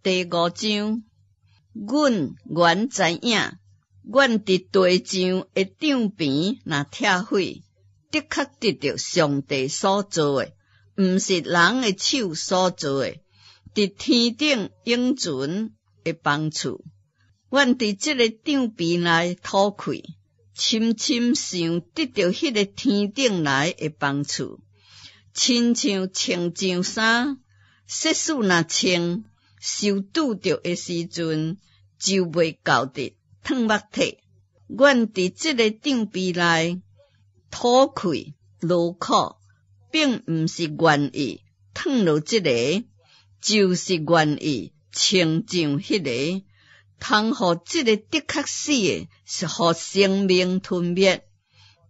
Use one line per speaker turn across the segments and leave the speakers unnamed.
第五章，阮原知影，阮佇地上的帳棚若拆毀，的確得著上帝所造的，毋是人的手所造的，佇天頂永存的房厝。阮佇這个帳棚內吐氣，深深想得著彼个天頂來的房厝，親像穿上衫，設使若穿，受拄著的時陣，就袂厚得褪目體。阮佇這个帳棚內吐氣勞苦，並毋是願意褪落這个，就是願意穿上彼个，通予這个的確死的，是予生命吞滅。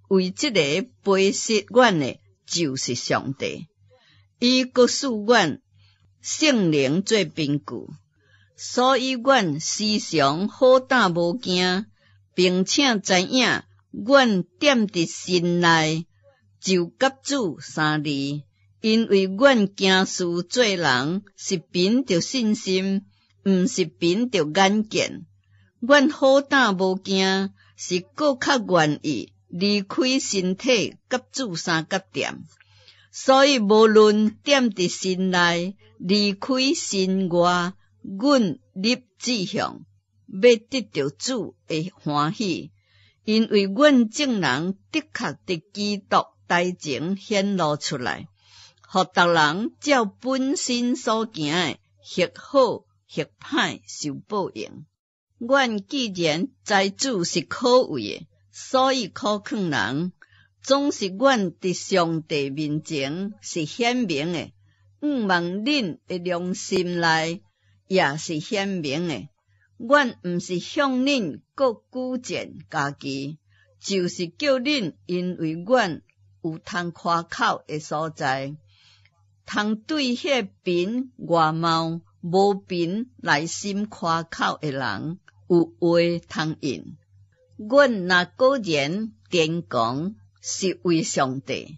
為這个培植阮的，就是上帝，伊閣賜阮聖靈做憑據，所以阮時常好膽無驚，並且知影阮踮佇身內就佮主相離，因為阮行事做人是憑著信心，毋是憑著眼見。阮好膽無驚，是閣較願意離開身體，佮主相佮踮。所以無論踮佇身內，離開身外，阮立志向欲得著主的歡喜，因為阮眾人的確佇基督台前顯露出來，予逐人照本身所行的，或好或歹受報應。阮既然知主是可畏的，所以可勸人，總是阮佇上帝面前是顯明的，向望恁的良心內也是顯明的。阮毋是向恁閣舉薦家己，就是叫恁因為阮有通誇口的所在，通對彼個憑外貌無憑內心誇口的人有話通應。阮若果然癲狂，是為上帝；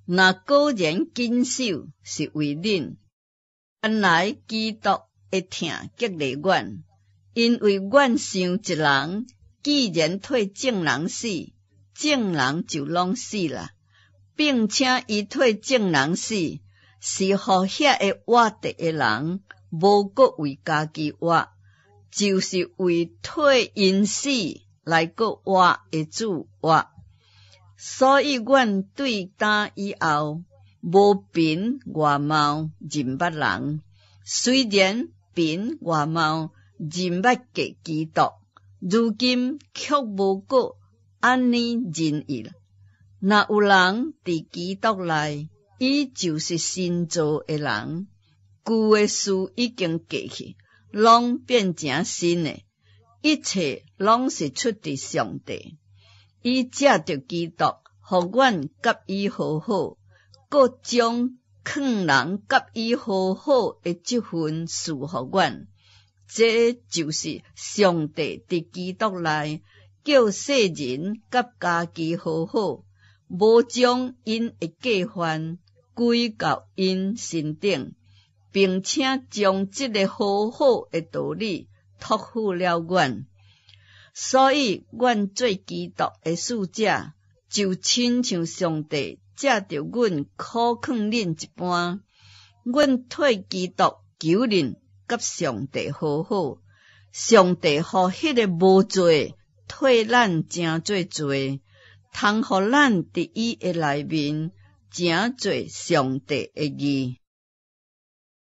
若果然謹守，是為恁。原來基督的疼激勵阮，因為阮想一人既然替眾人死，眾人就攏死啦，並且伊替眾人死，是予遐個活著的人無閣為家己活，就是為替𪜶死來閣活的主活。所以，阮對今以後無憑外貌認捌人，雖然憑外貌認捌過基督，如今卻無閣按呢認伊。若有人佇基督內，伊就是新造的人，舊的事已經過去，攏變成新的，一切攏是出佇上帝。伊藉著基督，予阮佮伊和好，閣將勸人佮伊和好的這份賜予阮。這就是上帝佇基督內叫世人佮家己和好，無將𪜶的過犯歸到𪜶身頂，並且將這个和好的道理託付了阮。所以，阮做基督的使者，就親像上帝藉著阮苦勸恁一般。阮替基督求恁佮上帝和好。上帝予彼个無罪替咱成做罪，通予咱佇伊的內面成做上帝的義。